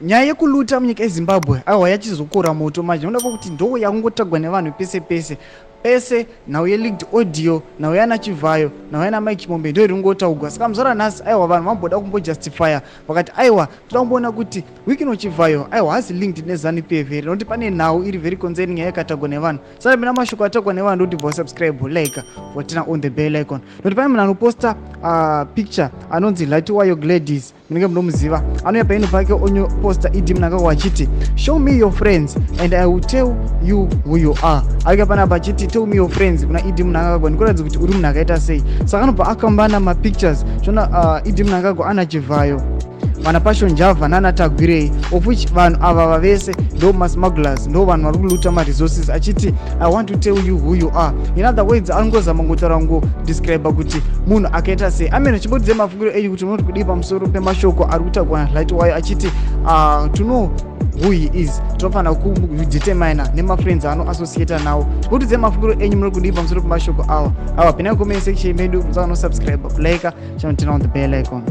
Nyaya yekuluta munyika yeZimbabwe, aiwa, yachizokora moto manje nokuda kwekuti ndo yakungotagwa nevanhu pese pese pese. Nhau yeleaked audio, nhau yana Chivhayo, nhau yana Mike Chimombe ndo iri kungotaugwa. Saka muzuva ranhasi, aiwa, vanhu vamboda kumbojustifya, vakati, aiwa, toda kumboona kuti Wicknell Chivhayo, aiwa, haasi linked neZANU PF here, nokuti pane nhau iri very concerning yakatagwa nevanhu. Saka mina mashoko atagwa nevanhu, ndoti bva subscribe, like, voturn on the bell icon, nokuti pane munhu anoposta picture anonzi Latiwayo Gladys, munenge munomuziva. Anouya paino pake onyoposta ED Mnangagwa achiti, "Show me your friends and I will tell you who you are." Aika panapa achiti, "Tell me your friends," kuna ED Mnangagwa, ndikuratidza kuti uri munhu akaita sei. Saka anobva akambana mapictures, chiona ED Mnangagwa ana Chivhayo, vana Passion Java nana Tagwirei, of which vanhu ava vavese ndo masmugglers, ndo vanhu vari kuluta maresources, achiti, "I want to tell you who you are." In other words, anongozama ngotaura, ngodescribe kuti munhu akaita sei. Amen. Chimbodze mafungiro enyu kuti munoti kudii pamusoro pemashoko ari kutagwa naLightwayo achiti to know who he is, tinofanira kudetermina nemafriends aanoassociata nawo. Chimbotidze mafungiro enyu, muri kudii pamusoro pemashoko awa? Awa, pinai comment section medu, musanosubscribe, kulike, chanoturn on the bell icon.